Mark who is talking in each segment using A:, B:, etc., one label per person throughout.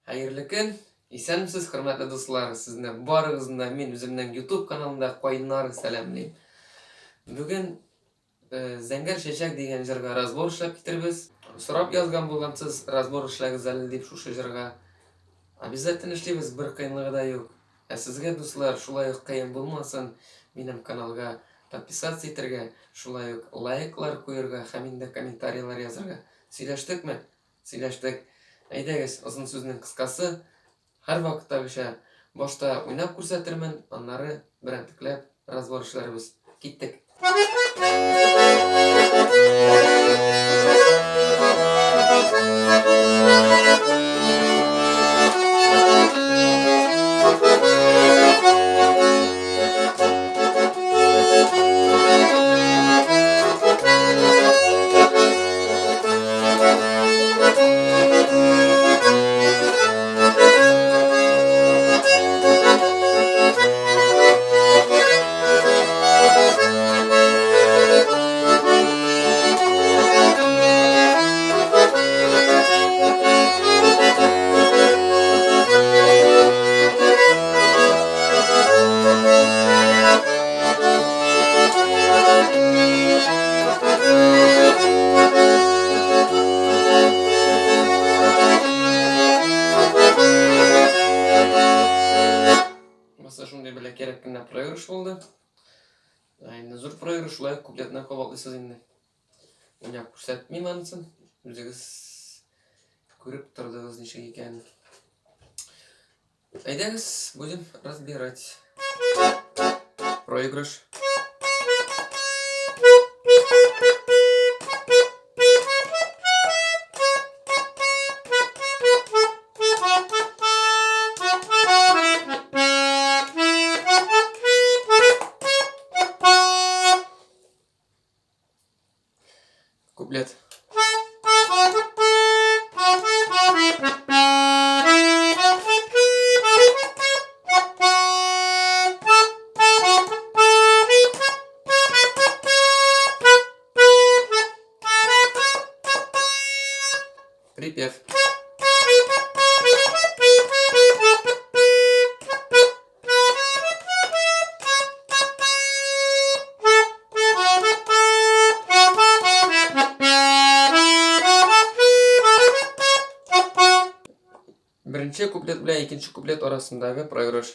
A: Хәерле көн! Исәнмесез, хөрмәтле дуслар! Сезне барыгызны да мин үземнең YouTube каналымда кайнар сәламлим. Бүген э, Зәңгәр чәчәк дигән җырга разбор эшләп китербез. Сорап язган булгансыз, разбор эшләгез әле дип шушы җырга. Обязательно эшлибез, бер кыенлыгы да юк. Ә сезгә, дуслар, шулай ук кыен булмасын, минем каналга подписаться итәргә, шулай ук лайклар куерга һәм инде комментарийлар язарга. Сөйләштекме? Сөйләштек. Әйдәгез, озын сүзнең кыскасы, һәрвакыттагыча, башта уйнап күрсәтермен, аннары берәмтекләп разбор эшләрбез. Киттек! Баса шундый белә кирәк кенә проигрыш булды. Ә инде зур проигрыш шулай куплетны кабатлыйсыз инде. Уйнап күрсәтмим анысын. Үзегез күреп тордыгыз ничек икәнен. Әйдәгез, будем разбирать. Проигрыш. Куплет. Припев. Беренче куплет белән икенче куплет арасындагы проигрыш.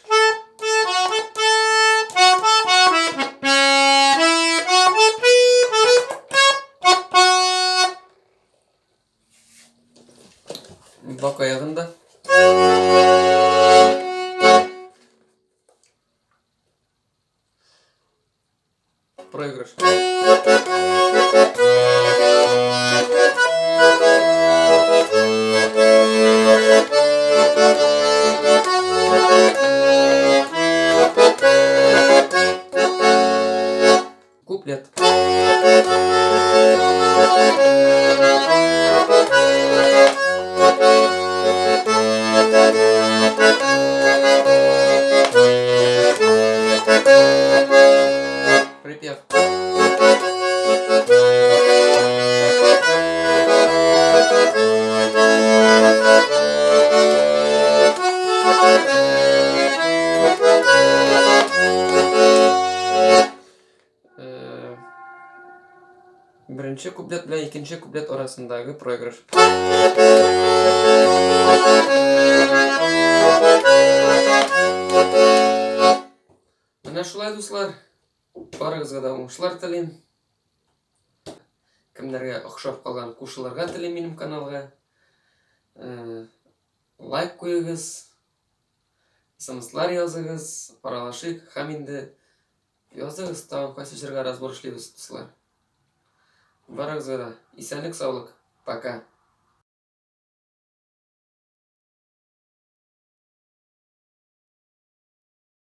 A: Бак аягында. Проигрыш. Куплет. Припев. Э, беренче куплет белән икенче куплет арасындагы проигрыш. Менә шулай, дуслар. Барыгызга да уңышлар телим. Кемнәргә охшап калган, кушылырга телим минем каналга. Э, лайк куегыз, смслар языгыз, аралашыйк һәм инде Языгыз, тагын кайсы җырга разбор эшлибез, дуслар. Барыгызга да исәнлек-саулык. Пока.